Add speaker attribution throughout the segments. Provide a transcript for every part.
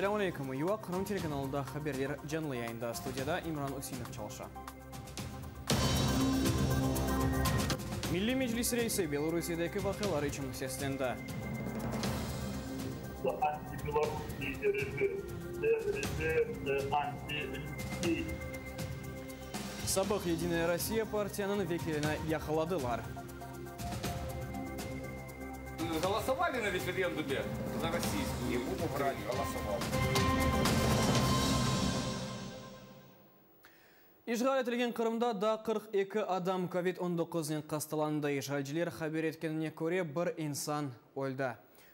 Speaker 1: Selâm aleyküm, UA Qırım telekanalında haberler canlı yayında. Studiyada İmran Üseinov çalışa. Milliy Meclis reisi Belorusiyadaki vaqialar içün seslendi.
Speaker 2: Antibelorussiy rejim, rejim anti-lütskiy.
Speaker 1: Sabıq Yedinaya Rossiya partiyanıñ vekilini yaqaladılar.
Speaker 3: Голосовали на референдуме за российскую?
Speaker 4: Не буду врать, голосовал.
Speaker 1: İşğal etilgen Qırımda daa 42 adam kovid 19nen hastalandı. İşğalciler haber etkenine köre, bir insan öldi.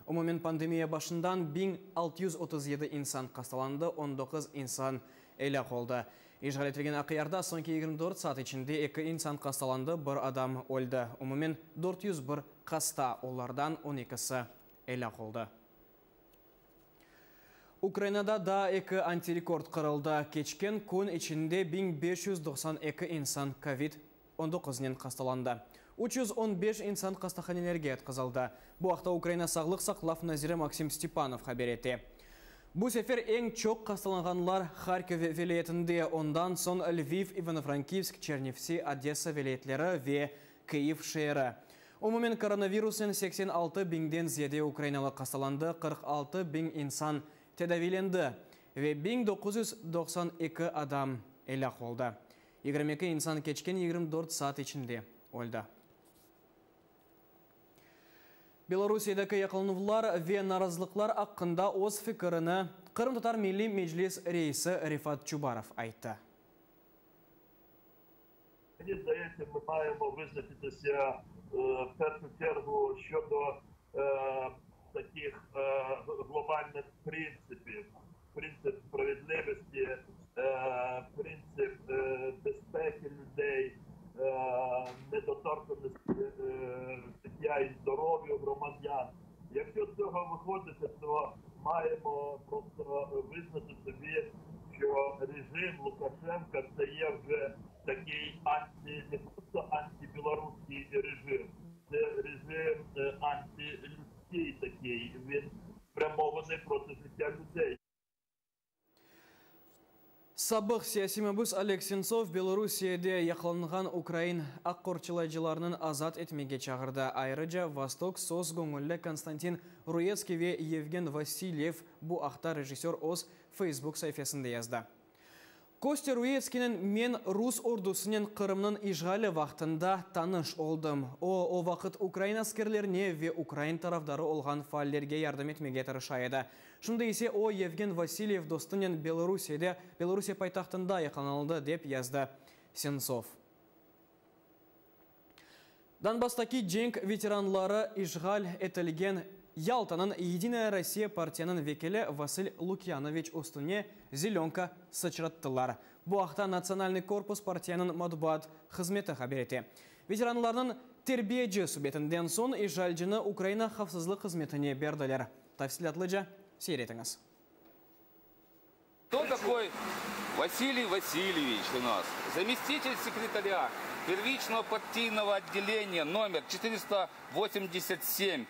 Speaker 1: Umumen pandemiya başından 1637 insan hastalandı, 19 insan elâk oldı. İşğal etilgen Aqyarda soñki 24 saat içinde eki insan hastalandı, bir adam öldi. Umumen 401 hasta, olardan 12si elâk oldı. Ukrainada daa eki antirekord qırıldı. Keçken kün içinde 1592 insan kovid 19nen hastalandı. 315 insan hastahanelerge yatqızıldı. Bu aqta Ukraina sağlıq saqlav naziri Maksim Stepanov haber ete. Bu sefer eñ çoq hastalanğanlar Harkiv vilâyetinde, ondan soñ Lviv, İvano-Frankivsk, Çernivtsi, Odessa vilâyetleri ve Kıyiv şeeri. Umumen koronavirusnen 86 biñden ziyade ukrainalı hastalandı, 46 biñ insan tedaviylendi ve 1992 adam elâk oldı. 22 insan keçken 24 saat içinde öldi. Belorusiyadaki yaqalanuvlar ve narazılıqlar aqqında öz fikirini Qırımtatar Milliy Meclis reisi Refat Çubarov ayttı.
Speaker 2: Мені здається, ми маємо визначитися в першу чергу щодо таких глобальних принципів. Принцип справедливості, принцип безпеки людей, недоторканності життя і здоров'я громадян. Якщо з цього виходити, то маємо просто визнати собі, що режим Лукашенка це є вже такий анти, не просто антибілоруський режим, це режим антилюдський такий, він спрямований проти життя людей.
Speaker 1: Sabıq siyasiy mabüs Oleg Sentsov Belorusiyede yaqalanğan ukrain aq qorçalayıcılarnıñ azat etmege çağırdı. Ayrıca Vostok SOS göñülli Konstantin Ruyetskiy ve Yevgen Vasilyev bu aqta rejissör öz Facebook saifesinde yazdı. Kostya Ruyetskiynen men rus ordusınen Qırımnıñ işğali vaqtında tanış oldım. O, o vaqıt ukrain askerlerine ve ukrain tarafdarı olğan faallerge yardım etmege tırışa edi. Şimdi ise o, Yevgen Vasilyev dostunen Belorusiyede, Belorusiye paytahtında yaqalanıldı, dep yazdı Sentsov. Donbasstaki cenk veteranları işğal etilgen Yaltanıñ Yedinaya Rossiya partiyanıñ vekili Vasıl Lukyanoviç üstüne zelönka sıçrattılar. Bu aqta Natsionalnıy korpus partiyanıñ matbuat hızmeti haber ete. Veteranlarnıñ terbiyeci subetinden soñ işğalcini Ukraina havfsızlıq hızmetine berdiler. Tafsilâtlıca seyir etiñiz.
Speaker 3: Кто такой Василий Васильевич у нас? Заместитель секретаря первичного партийного отделения номер 487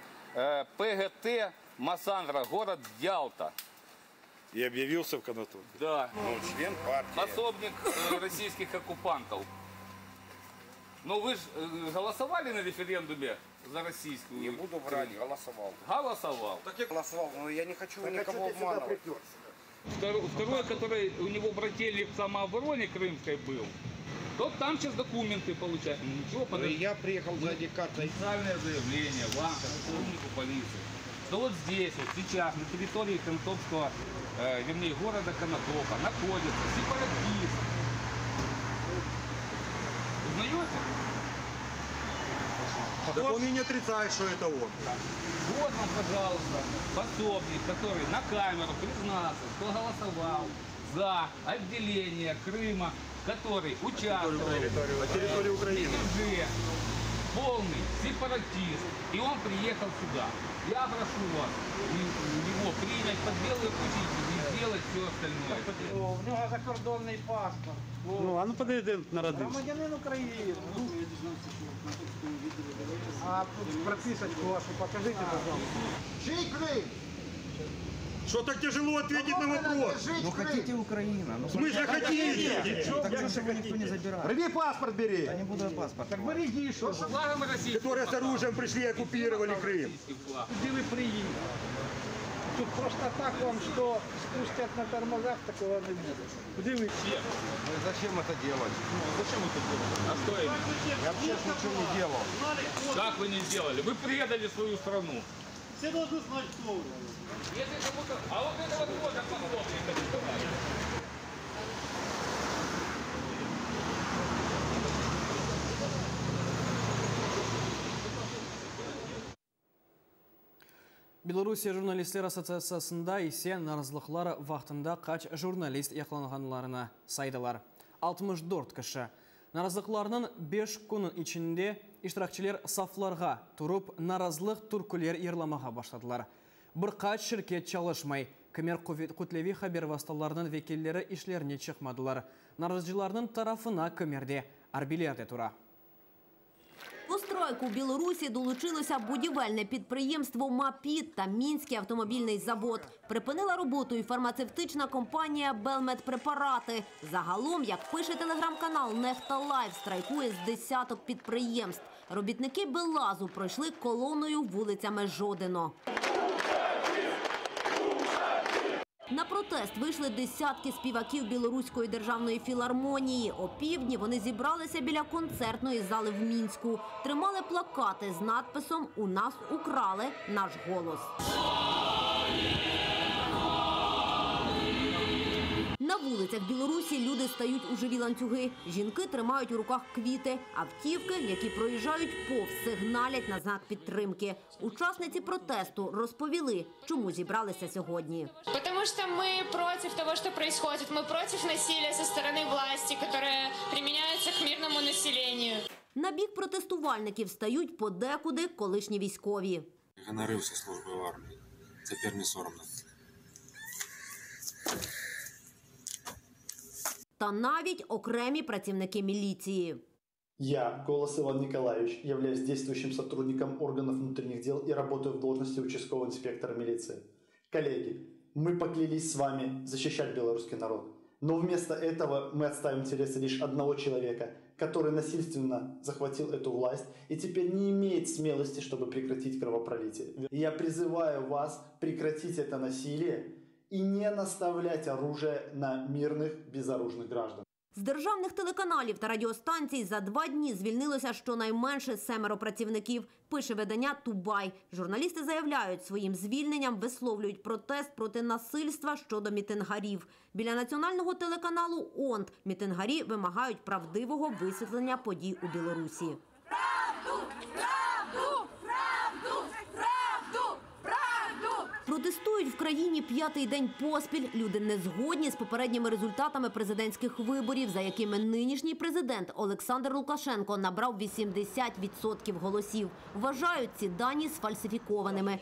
Speaker 3: ПГТ Массандра, город Ялта.
Speaker 5: И объявился в Конотопе.
Speaker 3: Да.
Speaker 4: Ну, член партии.
Speaker 3: Пособник российских оккупантов. Но вы же голосовали на референдуме за российскую?
Speaker 4: Не буду врать, голосовал.
Speaker 3: Голосовал.
Speaker 4: Так я голосовал, но я не хочу
Speaker 6: Так а
Speaker 4: никого
Speaker 6: чё ты сюда
Speaker 4: обманывать.
Speaker 6: припёрся?
Speaker 3: Второй, который у него брательник в самообороне крымской был, тот там сейчас документы получает. Ну, ничего,
Speaker 4: Ну,
Speaker 3: подожди.
Speaker 4: я приехал за ID-картой.
Speaker 3: Официальное заявление вам, как сотруднику полиции, что вот здесь, вот сейчас, на территории Конотопского, вернее, города Конотопа, находится сепаратист. Узнаете?
Speaker 5: Так он и не отрицает, что это он.
Speaker 3: Вот вам, пожалуйста, пособник, который на камеру признался, что голосовал за отделение Крыма, который участвовал
Speaker 5: На территории Украины.
Speaker 3: в мятеже, полный сепаратист, и он приехал сюда. Я прошу вас его принять под белые ручки и сделать все остальное.
Speaker 6: У нього закордонний паспорт.
Speaker 7: Ну, а ну подожди, народився.
Speaker 6: Громадянин України. А прописочку вашу покажите, пожалуйста.
Speaker 8: Чий Крим?
Speaker 5: Что так тяжело ответить на вопрос?
Speaker 8: Ну хотите Украина? Ну,
Speaker 5: В смысле хотите?
Speaker 8: Так что же его никто не забирает?
Speaker 5: Рви паспорт бери.
Speaker 8: Я не буду я паспорт.
Speaker 6: Так береги, що ж.
Speaker 3: Флагом российским.
Speaker 5: Которые с оружием пришли и оккупировали Крым.
Speaker 3: Российским флагом.
Speaker 6: Куди ви приїхали? Тут просто так вам, що спустять на тормозах, такого не буде. Куди ви?
Speaker 4: Ну и зачем это делать?
Speaker 3: Ну, зачем это делать? А что именно?
Speaker 4: Я вообще ж ничего не делал.
Speaker 3: Как вы не сделали? Вы предали свою страну.
Speaker 7: Все должны знать, кто вы.
Speaker 3: Если кому-то... А вот этого тоже пособника не давали.
Speaker 1: Belorusiye jurnalistler assotsiatsiyasında ise narazılıqlar vaqtında qaç jurnalist yaqalanğanlarını saydılar. 64 kişi. Narazılıqlarnıñ 5 künü içinde iştirakçiler saflarğa turıp narazılıq türküler yırlamağa başladılar. Bir qaç şirket çalışmay. Kimer kütleviy haber vastalarınıñ vekilleri işlerine çıqmadılar. Narazıcılarnıñ tarafına kimerde arbiyler de tura.
Speaker 9: У страйку в Білорусі долучилося будівельне підприємство «МАПІТ» та Мінський автомобільний завод. Припинила роботу і фармацевтична компанія «Белмедпрепарати». Загалом, як пише телеграм-канал «Нехта Лайв», страйкує з десяток підприємств. Робітники «Белазу» пройшли колоною вулицями Жодино. На протест вийшли десятки співаків Білоруської державної філармонії. Опівдні вони зібралися біля концертної зали в Мінську. Тримали плакати з надписом «У нас украли наш голос». На вулицях Білорусі люди стають у живі ланцюги. Жінки тримають у руках квіти. Автівки, які проїжджають повз, сигналять на знак підтримки. Учасниці протесту розповіли, чому зібралися сьогодні.
Speaker 10: Потому что мы против того, что происходит. Мы против насилия со стороны власти, которое применяется к мирному населению.
Speaker 9: На бік протестувальників стають подекуди колишні військові.
Speaker 11: Ганарыўся службай у арміі. Цяпер не сорамна.
Speaker 9: Та навіть окремі працівники міліції.
Speaker 12: Я, Голос Иван Николаевич, являюсь действующим сотрудником органов внутренних дел и работаю в должности участкового инспектора милиции. Коллеги, мы поклялись с вами защищать белорусский народ. Но вместо этого мы отставим интересы лишь одного человека, который насильственно захватил эту власть и теперь не имеет смелости, чтобы прекратить кровопролитие. Я призываю вас прекратить это насилие и не наставлять оружие на мирных безоружных граждан.
Speaker 9: З державних телеканалів та радіостанцій за два дні звільнилося щонайменше семеро працівників, пише видання «Тубай». Журналісти заявляють, своїм звільненням висловлюють протест проти насильства щодо мітингарів. Біля національного телеканалу «ОНТ» мітингарі вимагають правдивого висвітлення подій у Білорусі.
Speaker 10: Правду! Правду! Правду! Правду! Правду!
Speaker 9: Протестують в країні п'ятий день поспіль. Люди не згодні з попередніми результатами президентських виборів, за якими нинішній президент Олександр Лукашенко набрав 80% голосів. Вважають ці дані сфальсифікованими.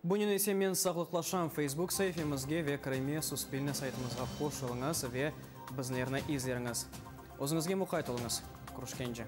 Speaker 1: Bunıñ ise men sağlıqlaşam Facebook saifemizge ve Crimea Suspilne saytımızğa qoşulıñız ve bizlerni izleñiz. Özüñizge muqayt oluñız. Körüşkence.